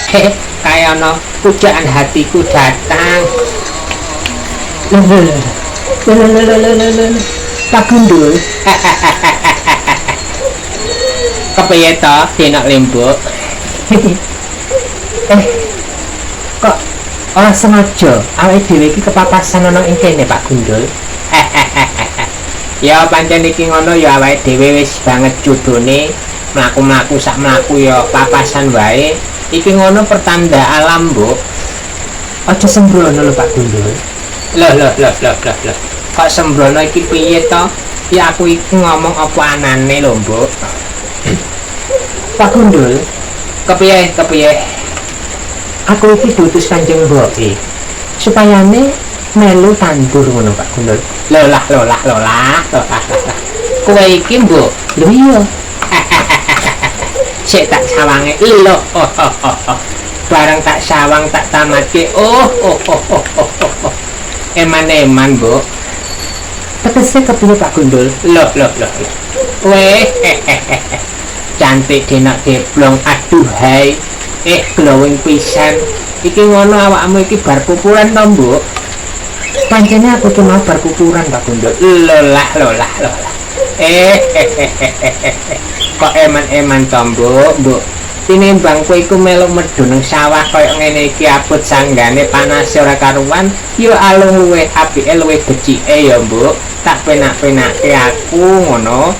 Kaya ana pujaan hatiku datang. Lho lho lho. Lho lho lho lho lho. Pak Gundul. Kepiye to, Denok Lembuk? Eh, kok ora sengaja awake dhewe iki kepapasan ana ing kene, Pak Gundul? Ya pancen iki ngono ya, awake dhewe wis banget jodone, mlaku-mlaku sak mlaku ya papasan wae. Iki ngono pertanda alam, Mbuk. Aja sembrono lho, Pak Gundul. Loh loh loh loh loh loh. Kok sembrono iki piye to? Ya aku iki ngomong apa anane lho, Mbuk. Pak Gundul, kepiye kepiye? Aku iki diutus Kanjeng Mboke supayane melu tandur ngono, Pak Gundul. Lolah lolah lolah lolah. Kowe iki, Mbuk. Lho iya. Sik tak sawange. Lho. Barang tak sawang tak tamatke. Oh oh oh oh oh oh. Eman-eman, Mbuk. Tegese kepiye, Pak Gundul? Loh loh loh loh. Weh, cantik denak deblong, aduh hai. Eh, glowing pisan. Iki ngono awakmu iki bar pupuran to, Mbuk? Pancene aku ki mau bar pupuran, Pak Gundul. Lolah lolah lolah. Eh, kok eman-eman to, Mbuk, Mbuk? Tinimbang kowe iku melok medhun nang sawah kaya ngene iki abot sanggane, panas ora karuan, yo alung luwih apike, luwih becike ya, Mbuk. Tak penak-penake aku ngono.